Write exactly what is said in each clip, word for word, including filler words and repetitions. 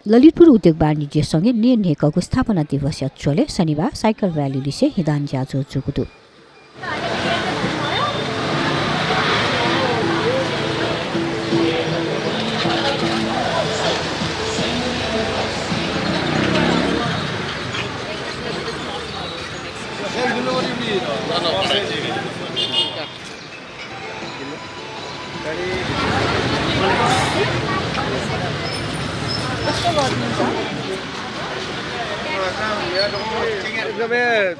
ललितपुर उद्योग वाणिज्य संघया न्हय्‌न्हय्‌कःगु स्थापना दिवसया झ्वलय् शनिबाः साइकल र्‍याली लिसे हिदान ज्याझ्वः जूगु दु। एकदमै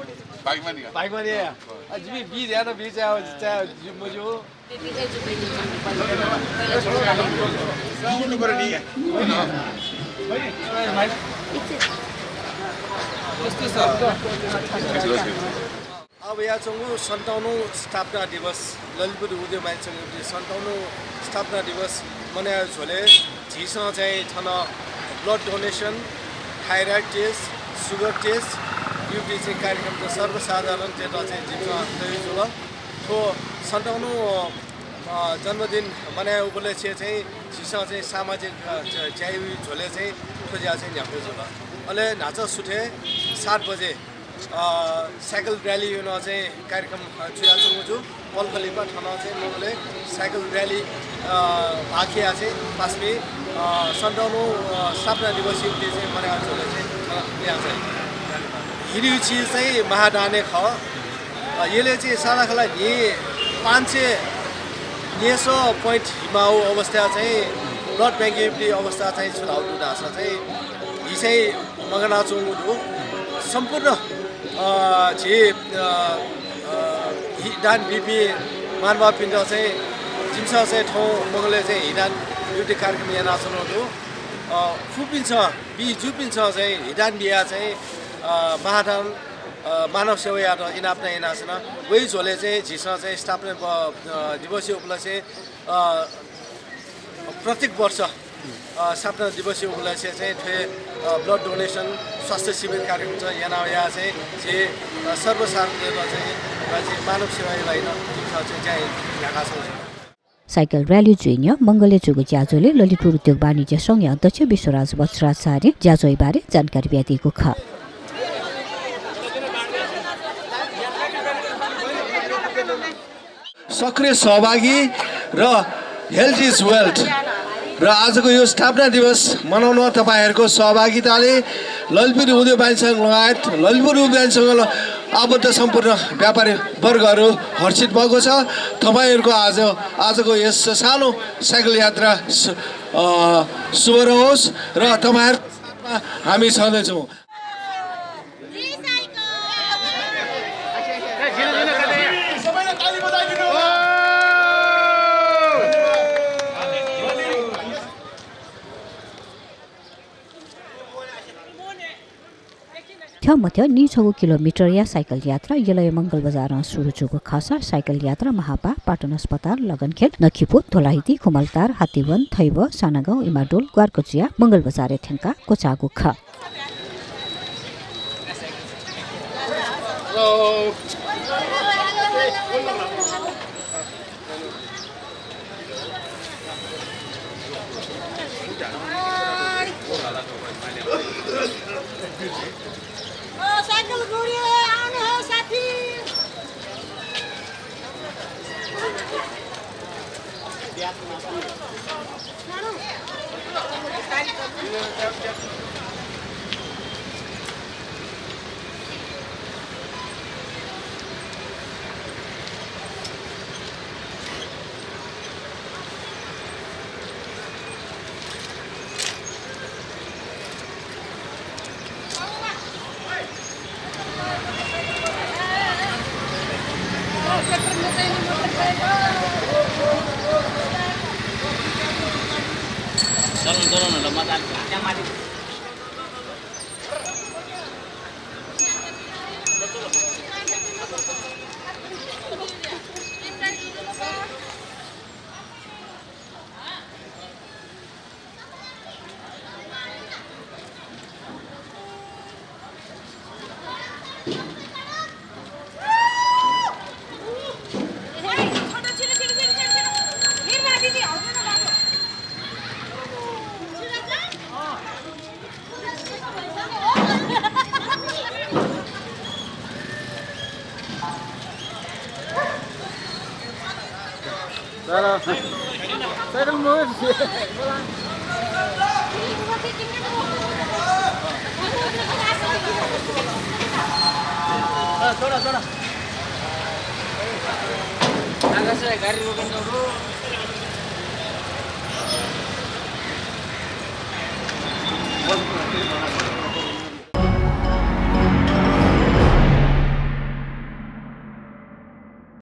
बाइकमा नि। बाइकमा नि। आ, जिमी बी ध्यान बी चाहिँ, चाहिँ, मज्यू। अब याच्वंगु सन्ताउन्नौ स्थापना दिवस, ललितपुर उद्योग वाणिज्य संघया सन्ताउन्नौ स्थापना दिवस मनय् यायेगु झ्वलय् झीसं चाहिँ थन blood donation, thyroid test, sugar test, युक्ति चाहिँ कार्यक्रम चाहिँ सर्वसाधारणतय्त चाहिँ जिमिसं तयागु जुल। थ्व सन्ताउन्नौ, अ, जन्मदिन मनय् यायेगु उपलक्ष्यय् चाहिँ झीसं चाहिँ सामाजिक, अ, ज-, ज्या यायेगु झ्वलय् चाहिँ थ्व ज्या चाहिँ न्ह्याकेगु जुल। अले न्हाचः सुथय् सात बजे अ, साइकल र्‍याली यानाः चाहिँ कार्यक्रम, अ, जुयाच्वंगु दु। पलख लिपा थन चाहिँ मंगलय् साइकल र्‍याली, अ, भाग कयाः चाहिँ पासापिं, अ, सन्ताउन्नौ, अ, स्थापना दिवसया निंतिं चाहिँ मनय् यायेगु झ्वलय् चाहिँ थन लिहां चाहिँ। हिरिउ चिज चाहिँ महादान हे खः। अ, यलय् चाहिँ सालाखाला न्हि पाँच सय न्यसः point हिमाउ अवस्था चाहिँ blood bank युक्ति अवस्था चाहिँ छु धाउ दु धाःसा चाहिँ हि चाहिँ मगानाच्वंगु दु। सम्पूर्ण, अ, झी, अ, अ, हिदान बीपिं महानुभावपिन्त चाहिँ जिमिसं चाहिँ थौं मंगलय् चाहिँ हिदान युक्ति कार्यक्रम यानाच्वनागु दु। अ, फुपिन्सं, बी जूपिन्सं चाहिँ हिदान बियाः चाहिँ, अ, महादान, अ, मानव सेवा यायेत इनाप नं यानाच्वन। वइ झ्वलय् चाहिँ झीसं चाहिँ स्थापना ब-, अ, दिवसया उपलक्ष्यय्, अ, प्रत्येक वर्ष, अ, स्थापना दिवसया उपलक्ष्यय् चाहिँ थ्व, अ, blood donation स्वास्थ्य शिविर कार्यक्रम चाहिँ याना वयाः चाहिँ झी, अ, सर्वसाधारणतय्त चाहिँ, अ, झी मानव सेवाया लागिं नं झीसं चाहिँ ज्या यानाच्वनागु दु। साइकल र्‍याली जुइ न्ह्यः मंगलय् जूगु ज्याझ्वलय् ललितपुर उद्योग वाणिज्य संघया अध्यक्ष विश्वराज वज्राचार्यं ज्याझ्वःया बारे जानकारी बियादीगु खः। सक्रिय सहभागी र health is wealth र आजको यो स्थापना दिवस मनाउन तपाईंहरूको सहभागिताले ललितपुर उद्योग वाणिज्य संघ लगायत ललितपुर उद्योग वाणिज्य संघ ल-, आबद्ध सम्पूर्ण व्यापारी वर्गहरू हर्षित भएको छ। तपाईंहरूको आज, आजको यस सानो साइकल यात्रा सु-, अ, शुभ रहोस् र तपाईंहरूको साथमा हामी छँदैछौँ। थ्यंमथ्यं नीछगू किलोमिटरया साइकल यात्रा यलया मंगल बजारं सुरु जूगु खःसा साइकल यात्रा महापाः, पाटन अस्पताल, लगनखेल, नखिपु, धोलाहिति, खुमलटार, हात्तीवन, थैब, सानागाउँ, इमाडोल, ग्वारकुचिया, मंगल बजारय् थ्यंकाः क्वचाःगु खः। ओ, साइकल गुडी, आउनु हो साथी। Cycle mobile. छोडा, छोडा। गाडी रोकिन्छ।